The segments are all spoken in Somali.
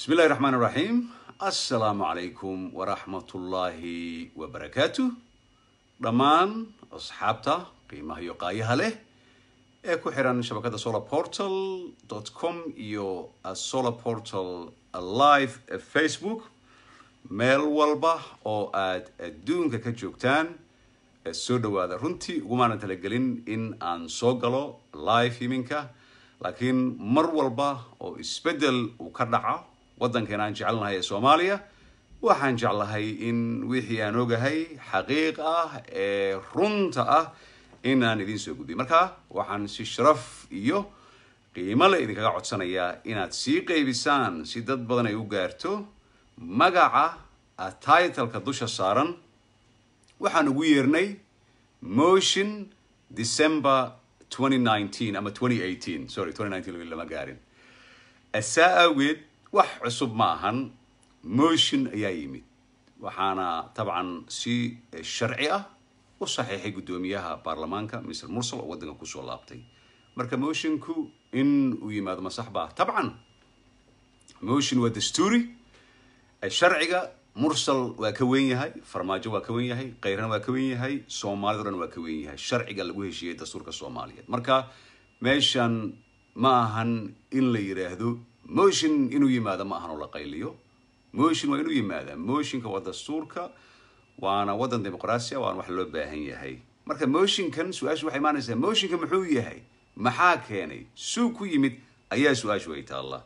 بسم الله الرحمن الرحيم. السلام عليكم ورحمة الله وبركاته. Dhammaan asxaabta qiimaha iyo qaayaha leh ee ku xiran shabakada solarportal.com iyo Solar Portal Live Facebook, meel walba oo aad adduunka ka joogtaan, soo dhawaada. Runtii ugumaanan talagelin in aan soo galo live iminka, laakiin mar walba oo isbeddel uu ka dhaco waddankeena aan jecelnahay ee Soomaaliya, waxaan jeclahay in wixii aan ogahay xaqiiq ah ee runta ah in aan idiin soo gudbiyo. Marka waxaan si sharaf iyo qiimo le idinkaga codsanayaa inaad sii qaybisaan si dad badan ay u gaarto. Magaca titleka dusha saaran waxaan ugu yeernay motion December 2019 ama 2018, sorry, 2019 lama gaarin. Saa awgeed wax cusub ma ahan, motion ayaa yimid, waxaana tabcan si sharci ah u saxiixay guddoomiyaha baarlamaanka, Mr Mursal, oo waddanka kusoo laabtay. Marka motionku in uu yimaado ma sax baa? Tabcan motion waa dastuuri. Sharciga Mursal waa ka weyn yahay, Farmaajo waa ka weyn yahay, Khayrana waa ka weyn yahay, Soomaalida o dhan waa ka weyn yahay sharciga lagu heshiiyey dastuurka Soomaaliyeed. Marka meeshan ma ahan in la yidhaahdo motion inuu yimaado ma ahan oo la qayliyo. Motion waa inuu yimaadaa. Motionka waa dastuurka, waana waddan dimuqraasiya, waana wax loo baahan yahay. Marka motionkan su-aashu waxay imaanaysaa: motionka muxuu yahay, maxaa keenay, suu ku yimid ayaa su-aashu ay taallaa.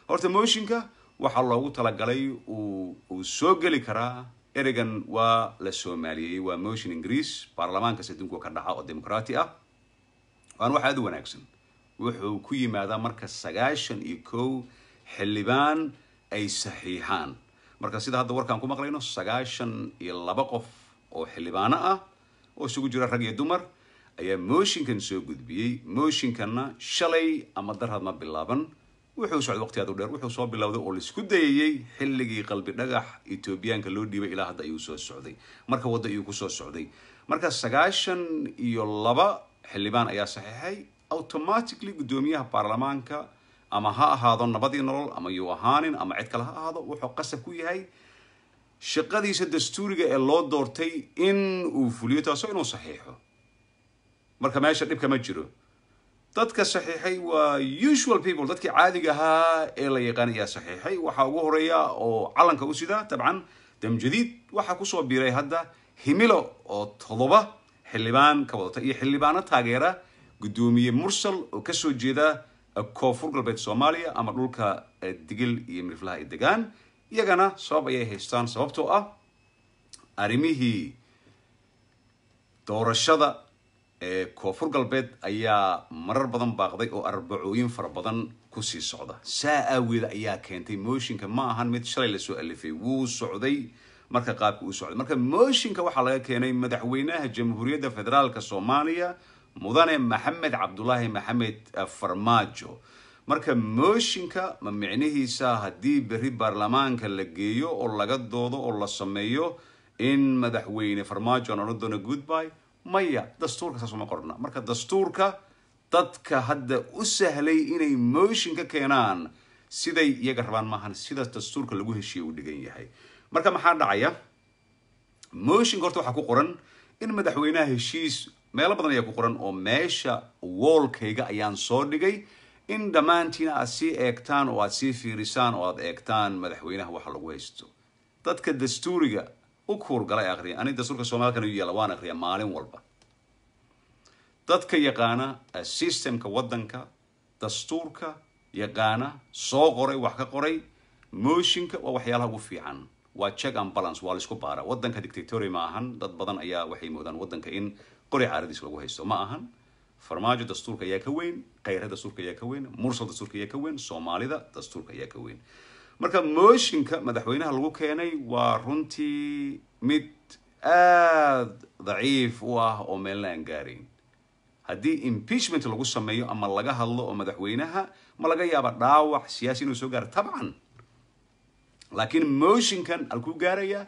Horta motionka waxaa loogu talagalay uu soo geli karaa, ereygan waa la soomaaliyey, waa motion Ingiriis. Baarlamaankas adduunka ka dhaca oo dimuqraati ah waana wax aada u wanaagsan. Wuxuu ku yimaadaa marka 91 xildhibaan ay saxiixaan. Marka sida hadda warkaan ku maqlayno, 92 qof oo xildhibaano ah oo isugu jira rag iyo dumar ayaa motionkan soo gudbiyey. Motionkanna shalay ama darhad ma bilaaban, wuxuu socday waqti aad u dheer. Wuxuu soo bilowday oo laisku dayayey xilligii Qalbi Dhagax Etoobiyaanka loo dhiibay, ilaa hadda ayuu soo socday. Marka wadda ayuu kusoo socday. Marka 92 xildhibaan ayaa saxiixay. Automatically guddoomiyaha baarlamaanka, ama ha ahaado nabadii nolol ama yuu ahaanin ama cid kale ha ahaado, wuxuu qasab ku yahay shaqadiisa dastuuriga ee loo doortay in uu fuliyo, taasoo inuu saxiixo. Marka meesha dhibka ma jiro. Dadka saxiixay waa usual people, dadkii caadiga ahaa ee la yaqaan ayaa saxiixay. Waxaa ugu horeeya oo calanka u sida dabcan Damjadiid. Waxaa kusoo biiray hadda Himilo oo 7 xildhibaan ka wadata iyo xildhibaano taageera guddoomiye Mursal oo kasoo jeeda Koonfur Galbeed Soomaaliya ama dhulka Digil iyo Miriflaha ay degaan. Iyagana sabab ayay haystaan, sababtoo ah arrimihii doorashada ee Koonfur Galbeed ayaa marar badan baaqday oo arbacooyin fara badan kusii socda. Saa aaweed ayaa keentay motionka. Ma ahan mid shalay lasoo alifay, wuu socday. Marka qaabka uu socday, marka motionka waxaa laga keenay madaxweynaha Jamhuuriyadda Federaalka Soomaaliya, Mudane Maxamed Cabdulaahi Maxamed Farmaajo. Marka motionka ma micnihiisa haddii berri baarlamaanka la geeyo oo laga doodo oo la sameeyo in madaxweyne Farmaajo aan odhan doono goodbye? Maya, dastuurka saas uma qorna. Marka dastuurka dadka hadda u sahlay inay motion ka keenaan siday iyaga rabaan maahan, sida dastuurka lagu heshiiye uu dhigan yahay. Marka maxaa dhacaya? Motionka horta waxaa ku qoran in madaxweynaha heshiis, meelo badan ayaa ku qoran oo meesha wallkayga ayaan soo dhigay in dhammaantiin aad sii eegtaan oo aad sii fiirisaan oo aad eegtaan madaxweynaha waxa lagu haysto. Dadka dastuuriga u kuurgalay aqriya, ani dastuurka Soomaalkan u yaala waan aqriya maalin walba. Dadka yaqaana systemka waddanka, dastuurka yaqaana, soo qoray, wax ka qoray, motionka waa waxyaalaha ugu fiican, waa check and balance, waa laisku baara. Waddanka dictatory ma ahan. Dad badan ayaa waxay moodaan waddanka in qori caaradiis lagu haysto. Ma ahan. Farmaajo dastuurka ayaa ka weyn, Khayre dastuurka ayaa ka weyn, Mursal dastuurka ayaa ka weyn, Soomaalida dastuurka ayaa ka weyn. Marka motionka madaxweynaha lagu keenay waa runtii mid aad daciif u ah oo meelna aan gaarayn. Haddii impeachment lagu sameeyo ama laga hadlo oo madaxweynaha, ma laga yaaba dhaawac siyaasi inuu soo gaaro? Tabcan. Laakiin motionkan halkuu gaarayaa?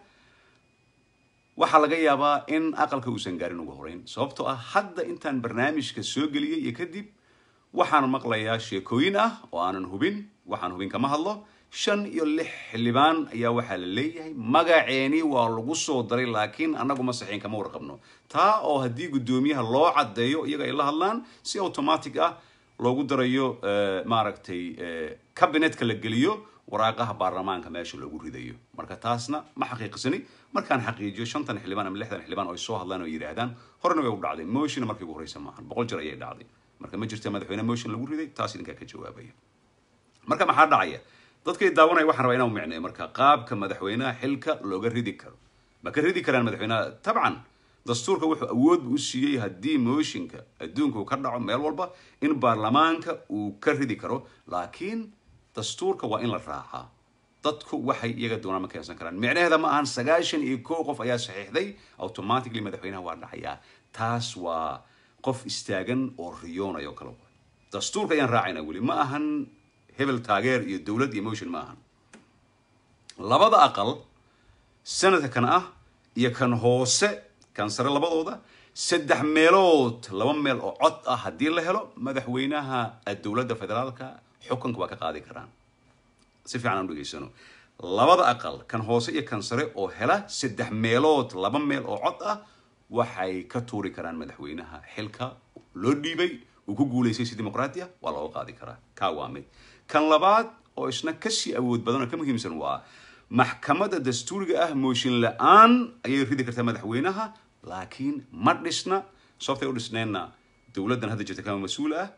Waxaa laga yaabaa in aqalka uusan gaarin ugu horeyn, sababtoo ah hadda intaan barnaamijka soo geliyey iyo kadib waxaan maqlayaa sheekooyin ah oo aanan hubin. Waxaan hubin kama hadlo. 5 iyo 6 xildhibaan ayaa waxaa la leeyahay magaceeni waa lagu soo daray, laakiin annagu ma saxiin, kama warqabno. Taa oo haddii guddoomiyaha loo caddeeyo, iyaga ay la hadlaan, si automatic ah loogu darayo, maaragtay, cabinetka la geliyo, waraaqaha baarlamaanka meesha loogu ridayo. Marka taasna ma xaqiiqsani. Markaan xaqiijiyo 50 xildhibaan ama 60 xildhibaan oo ay soo hadlaan oo yidhaahdaan horena way u dhacday, motionna markii ugu horreysa maahan, 100 jeer ayay dhacday. Marka ma jirta madaxweyne motion lagu riday, taas idinkaa ka jawaabaya. Marka maxaa dhacaya? Dadkay daawanaya waxaan rabaa inaan micneeyo marka qaabka madaxweynaha xilka looga ridi karo. Ma ka ridi karaan madaxweynaha? Tabcan, dastuurka wuxuu awood u siiyey haddii motionka adduunka uu ka dhaco meel walba in baarlamaanka uu ka ridi karo, laakiin dastuurka waa in la raacaa. Dadku waxay iyaga doonaan ma keensan karaan. Micnaheeda ma ahan 91 qof ayaa saxiixday, automatically madaxweynaha waa dhacayaa. Taas waa qof istaagan oo riyoonayo kale. Dastuurka ayaan raacayna weli, ma ahan hebel taageer iyo dowlad iyo motion ma ahan. Labada aqal, sanadka kan ah iyo kan hoose, kan sare, labadooda 3 meelood 2 meel oo cod ah haddii la helo, madaxweynaha dowladda federaalka xukunka waa ka qaadi karaan. Si fiican aan dhegeysano. Labada aqal, kan hoose iyo kan sare, oo hela 3 meelood 2 meel oo cod ah, waxay ka tuuri karaan madaxweynaha xilka loo dhiibay uu ku guulaystay si dimuqraati ah, waa looga qaadi karaa. Kaa waa mid. Kan labaad oo isna kasii awood badan oo ka muhiimsan waa maxkamadda dastuuriga ah. Mooshin la-aan ayay ridi kartaa madaxweynaha, laakiin ma dhisna. Sababtay u dhisneenna dowladdan hadda jirta kama mas-uul ah,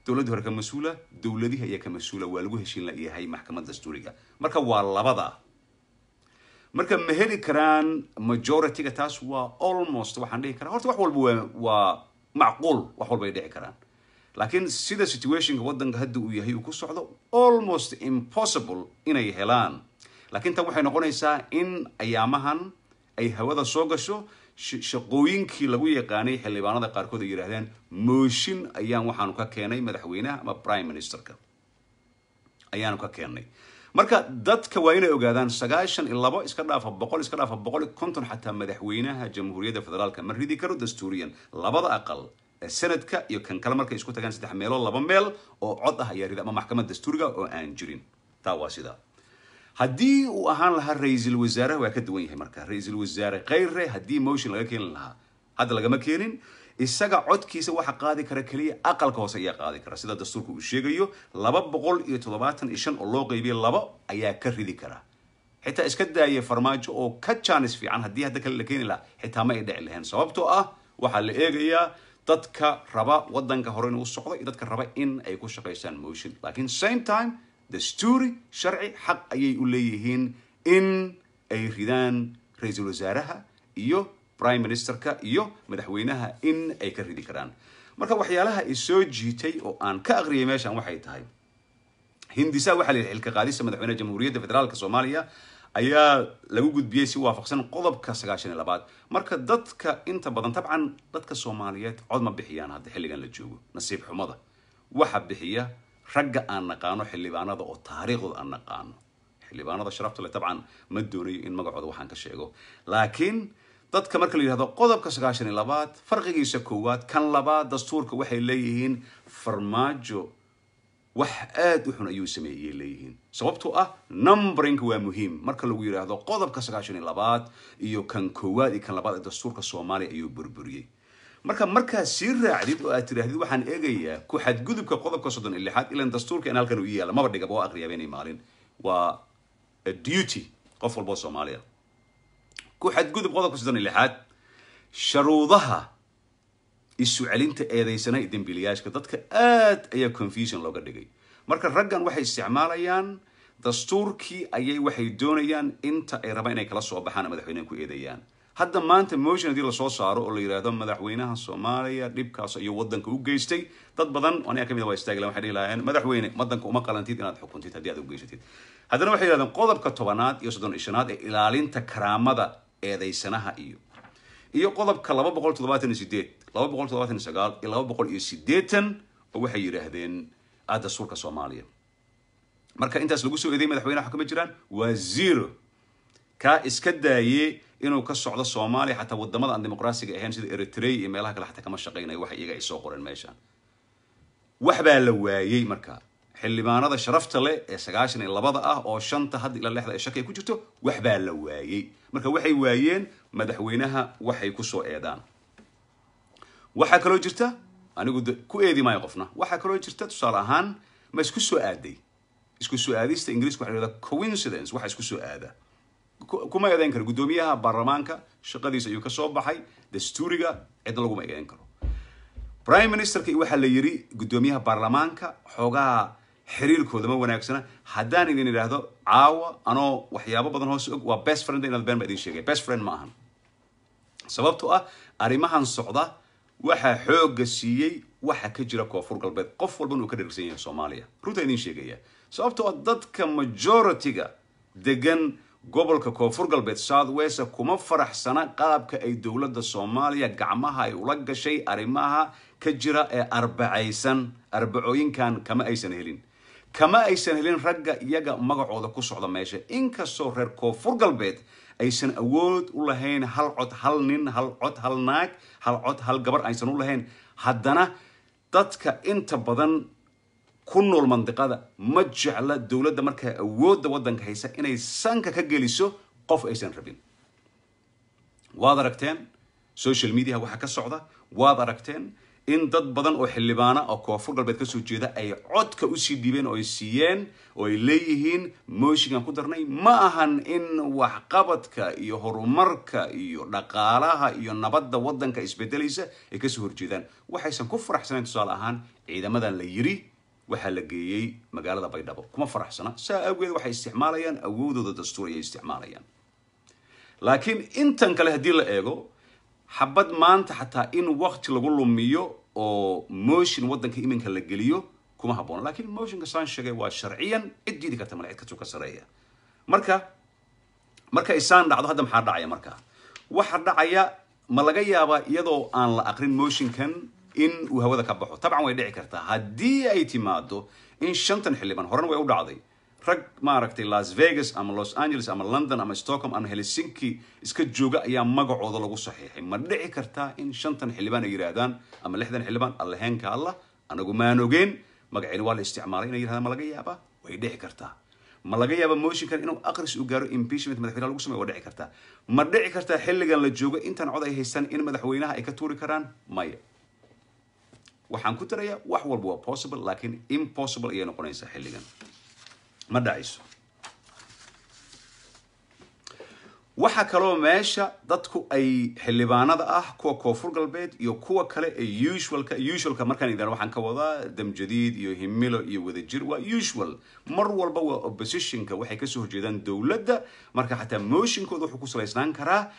dowladdii hore ka mas-uula, dowladihii ayaa ka mas-uula. Waa lagu heshiin la yahay maxkamadda dastuuriga. Marka waa labada. Marka ma heli karaan majority-ga? Taas waa almost, waxaan dhihi karaa, horta wax walba waa macquul, wax walba ay dhici karaan, laakiin sida situationka waddanka hadda uu yahay uu ku socdo, almost impossible inay helaan. Laakiin tan waxay noqonaysaa in ayaamahan ay hawada soo gasho shaqooyinkii lagu yaqaanay xildhibaanada qaarkood ay yidhahdeen mooshin ayaan waxaanu ka keenay madaxweynaha ama prime ministerka ayaanu ka keennay. Marka dadka waa inay ogaadaan 92 iska dhaafa, 100 iska dhaafa, 150 xataa madaxweynaha Jamhuuriyadda Federaalka ma ridi karo dastuuriyan. Labada aqal ee sanadka iyo kan kale markay isku tagaan, 3 meelood 2 meel oo cod ah ayaa rida, ama maxkamad dastuuriga oo aan jirin. Taa waa sidaa. Haddii uu ahaan lahaa ra-iisul wasaaraha waa ka duwan yahay. Marka ra-iisul wasaare Khayre haddii motion laga keeni lahaa, hadda lagama keenin, isaga codkiisa waxa qaadi kara keliya aqalka hoose ayaa qaadi kara. Sida dastuurka uu sheegayo, 275 oo loo qaybiyay 2 ayaa ka ridi kara. Xitaa iska daaya Farmaajo oo ka jaanis fiican, haddii hadda kale la keeni lahaa xitaa ma ay dhici lahayn, sababtoo ah waxaa la eegayaa dadka raba waddanka hore inuu socdo iyo dadka raba in ay ku shaqaystaan motion. Laakiin same time, dastuuri sharci xaq ayay u leeyihiin in ay ridaan ra-iisul wasaaraha iyo prime ministerka iyo madaxweynaha in ay ka ridi karaan. Marka waxyaalaha i soo jiitay oo aan ka aqriyay meeshan waxay tahay hindisa waxaa la yidhi xilka qaadista madaxweynaha Jamhuuriyadda Federaalka Soomaaliya ayaa lagu gudbiyey si waafaqsan qodobka 92aad. Marka dadka inta badan, tabcan, dadka Soomaaliyeed cod ma bixiyaan hadda xilligan la joogo, nasiib xumada. Waxa bixiya ragga aan naqaano, xildhibaanada oo taariikhdooda aan naqaano, xildhibaanada sharafta leh. Tabcan ma doonayo in magacooda waxaan ka sheego, laakiin dadka marka la yidhahdo qodobka 92aad farqigiisa koowaad, kan labaad dastuurka, waxay leeyihiin Farmaajo wax aad u xun ayuu sameeyey leeyihiin, sababtoo ah numberinka waa muhiim. Marka lagu yidhaahdo qodobka 92aad iyo kan koowaad iyo kan labaad ee dastuurka Soomaaliya ayuu burburiyey, marka markaad sii raacdid oo aad tidhaahdid waxaan eegayaa ku xadgudubka qodobka 36aad, ilan dastuurka in halkan uu yaalla maba dhigaba, waa aqriyaa beenay maalin, waa a duty qof walba oo Soomaaliya. Ku xadgudub qodobka 36aad, sharuudaha isu celinta eedeysana iyo dembiilayaashka, dadka aad ayaa confusion looga dhigay. Marka raggan waxay isticmaalayaan dastuurkii ayay waxay doonayaan inta ay rabaan inay kala soo baxaan madaxweynaha ku eedeeyaan. Hadda maanta motion haddii lasoo saaro oo la yidhaahdo madaxweynaha Soomaaliya dhibkaas iyo waddanka u geystay, dad badan oo aniga kamid ah waa istaagi lahayn, waxay dhihi lahaayeen madaxweyne waddanka uma qalantid inaad xukuntid haddii aad u geysatid. Haddana waxay yidhahdeen qodobka 10aad iyo 35aad ee ilaalinta karaamada eedeysanaha iyo qodobka 278, 279 iyo 280 oo waxay yidhaahdeen dastuurka Soomaaliya. Marka intaas lagu soo eedeeyay madaxweynaha xukuma jiraan waa zero. Kaa iska daaye inuu ka socdo Soomaaliya, xataa wadamada aan dimuqraasiga ahayn sida Eritrea iyo meelaha kale xataa kama shaqaynayo waxa iyaga ay soo qoreen meeshaan. Wax baa la waayey. Marka Xildhibaanada sharafta leh ee 92-da ah oo shanta hadda ilaa lixda ee shaki ay ku jirto, waxbaa la waayey. Marka waxay waayeen madaxweynaha waxay kusoo eedaan. Waxaa kaloo jirta, anigu ku eedi maayo qofna, waxaa kaloo jirta tusaale ahaan, ma isku soo aaday? Isku soo aadista Ingiriiska waxa la yidhahdaa coincidence. Waxa isku soo aada kuma eedeyn karo guddoomiyaha baarlamaanka, shaqadiisa ayuu ka soo baxay dastuuriga, cidna laguma eedeyn karo. Prime ministerka waxaa la yiri guddoomiyaha baarlamaanka xoogaa xiriirkooda ma wanaagsana. Haddaan idin idhaahdo caawa anoo waxyaabo badan hoos og waa best friend, inaad been ba idin sheegay. Best friend ma ahan, sababtoo ah arrimahan socda waxaa xoogga siiyey waxa ka jira Koonfur Galbeed. Qof walban uu ka dhergsan yahay Soomaaliya, runtaa idin sheegaya, sababtoo ah dadka majority-ga degan gobolka Koonfur Galbeed, South West, kuma faraxsana qaabka ay dowladda Soomaaliya gacmaha ay ula gashay arrimaha ka jira ee arbacaysan. Arbacooyinkan kama aysan helin ragga iyaga magacooda ku socda meesha, inkastoo reer Koonfur Galbeed aysan awood u lahayn hal cod hal nin, hal cod hal naag, hal cod hal gabar aysan u lahayn, haddana dadka inta badan ku nool mandiqada ma jecla dowladda markaa awoodda waddanka haysa inay sanka ka geliso qof aysan rabin. Waad aragteen social media waxa ka socda, waad aragteen in dad badan oo xildhibaana oo Koonfur Galbeed kasoo jeeda ay codka usii dhiibeen oo ay siiyeen oo ay leeyihiin mooshinkan ku darnay. Ma ahan in waxqabadka iyo horumarka iyo dhaqaalaha iyo nabadda waddanka isbedelaysa ay kasoo horjeedaan. Waxaysan ku faraxsanayn, tusaale ahaan, ciidamadan la yiri waxaa la geeyey magaalada Baydhabo kuma faraxsana. Saa awgeed waxay isticmaalayaan awoodooda dastuur ayay isticmaalayaan. Laakiin intan kale haddii la eego, xabad maanta xataa in waqti lagu lumiyo oo motion waddanka iminka la geliyo kuma habboona. Laakiin motionka saan sheegay waa sharciyan, cid diidi karta male, cid kastuu ka sareeya. Marka isaan dhacdo hadda, maxaa dhacaya? Marka waxa dhacaya, ma laga yaabaa iyadoo aan la aqrin motionkan in uu hawada ka baxo? Tabcan way dhici kartaa haddii ay timaado in shantan xildhibaan, horena way u dhacday, rag maaragtay Las Vegas ama Los Angeles ama London ama Stockholm ama Helsinki iska jooga ayaa magacooda lagu saxiixay. Ma dhici kartaa in shantan xildhibaan ay yidhaahdaan ama lixdan xildhibaan, "Allaheenka Allah, anagu maan ogeen, magaceena waa la isticmaalay," inay yidhahdaan? Ma laga yaabaa? Way dhici kartaa. Ma laga yaaba motionkan inuu aqris u gaaro, impeachment madaxweynaha lagu sameyo? Waa dhici kartaa. Ma dhici kartaa xilligan la joogo intaan cod ay haystaan in madaxweynaha ay ka tuuri karaan? Maya. Waxaan ku darayaa, wax walba waa possible, laakiin impossible ayay noqonaysaa, xilligan ma dhacayso. Waxaa kaloo meesha dadku ay xildhibaanada ah, kuwa Koonfur Galbeed iyo kuwa kale ee usualka markaan idaan, waxaan ka wadaa Damjadiid iyo Himilo iyo Wadajir, waa usual, mar walba waa oppositionka, waxay kasoo horjeedaan dowladda. Marka xataa motionkooda wuxuu ku salaysnaan karaa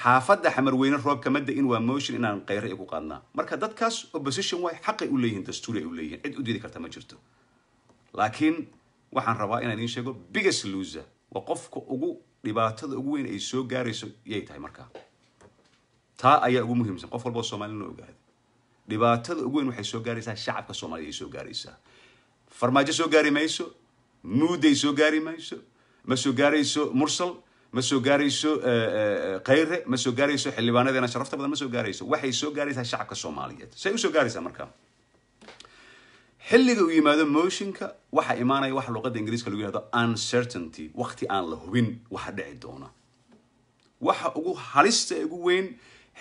xaafadda Xamarweyne roob kama da-in, waa motion inaan kheyre ay ku qaadnaa. Marka dadkaas opposition way xaqay u leeyihiin, dastuuri ay u leeyihiin, cid u diidi karta ma jirto. Laakiin waxaan rabaa inaan idiin sheego, biggest loser waa qofka ugu dhibaatada ugu weyn ay soo gaarayso yay tahay. Markaa taa ayaa ugu muhiimsan qof walba oo Soomaalina ogaada, dhibaatada ugu weyn waxay soo gaaraysaa shacabka Soomaalida ay soo gaaraysaa. Farmaajo soo gaari mayso, Muuday soo gaari mayso, ma soo gaarayso Mursal, ma soo gaarayso Khayre, ma soo gaarayso xildhibaanadeena sharafta badan, ma soo gaarayso. Waxay soo gaaraysaa shacabka Soomaaliyeed. Say usoo gaaraysaa? Markaa xilliga uu yimaado motionka, waxaa imaanaya waxa luqadda Ingiriiska lagu yihahdo uncertainty, waqti aan la hubin waxa dhici doona. Waxa ugu halista ugu weyn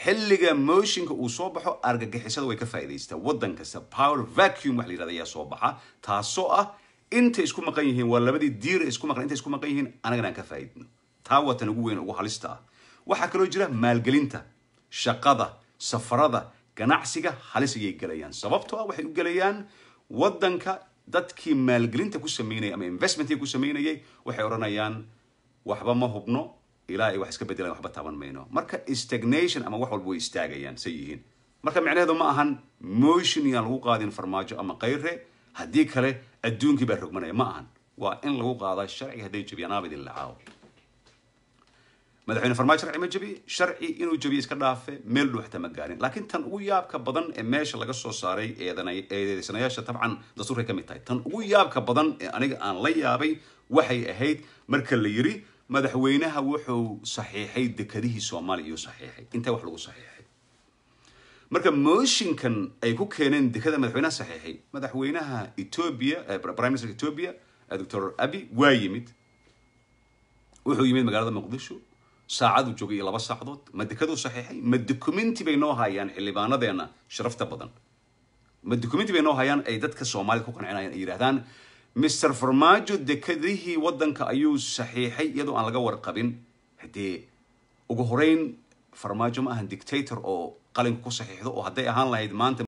xilliga motionka uu soo baxo, argagixisada way ka faa'iidaystaa waddan kasta. Power vacuum wax la yidhahda ayaa soo baxa, taasoo ah intay isku maqan yihiin, waa labadii diir isku maqan, intay isku maqan yihiin anagana aan ka faa'iidno. Taa waa tan ugu weyn, ugu halista ah. Waxaa kaloo jira maalgelinta, shaqada, safarada, ganacsiga halis ayay gelayaan. Sababtoo ah waxay u gelayaan waddanka dadkii maalgelinta ku sameynayay ama investmentkii ku sameynayay, waxay odhanayaan waxba ma hubno, ilaa ay wax iska bedelaan waxba taaban mayno. Marka stagnation ama wax walba way istaagayaan say yihiin. Marka micnaheedu ma ahan motion yaan lagu qaadin Farmaajo ama Khayre, haddii kale adduunkii baa rogmanaya, ma ahan. Waa in lagu qaadaa sharciga hadday jebiyaan. Aabidin lacaawo, madaxweyne Farmaajo sharci ma jabiye, sharci inuu jabiye iska dhaafe, meel dhow xataa ma gaarin. Laakiin tan ugu yaabka badan ee meesha laga soo saaray eedeysanayaasha, tabcan dastuurkay ka mid tahay, tan ugu yaabka badan ee aniga aan la yaabay waxay ahayd marka la yiri madaxweynaha wuxuu saxiixay dekadihii Soomaaliya iyuu saxiixay. Intee wax lagu saxiixay? Marka mooshinkan ay ku keeneen dekada madaxweynaha saxiixay, madaxweynaha Ethiopia, prime minister Ethiopia, Dr. Abiy waa yimid, wuxuu yimid magaalada Muqdisho, saacaduu joogay iyo 2 saacadood. Ma dekaduu saxiixay? Ma documenti bay noo hayaan xildhibaanadeena sharafta badan? Ma documenti bay noo hayaan ay dadka Soomaalida ku qancinayaan, ay yidhahdaan Mr. Farmaajo dekadihii waddanka ayuu saxiixay iyadoo aan laga warqabin? Haddee ugu horeyn Farmaajo ma ahan dictator oo qalinka ku saxiixdo, oo hadday ahaan lahayd maanta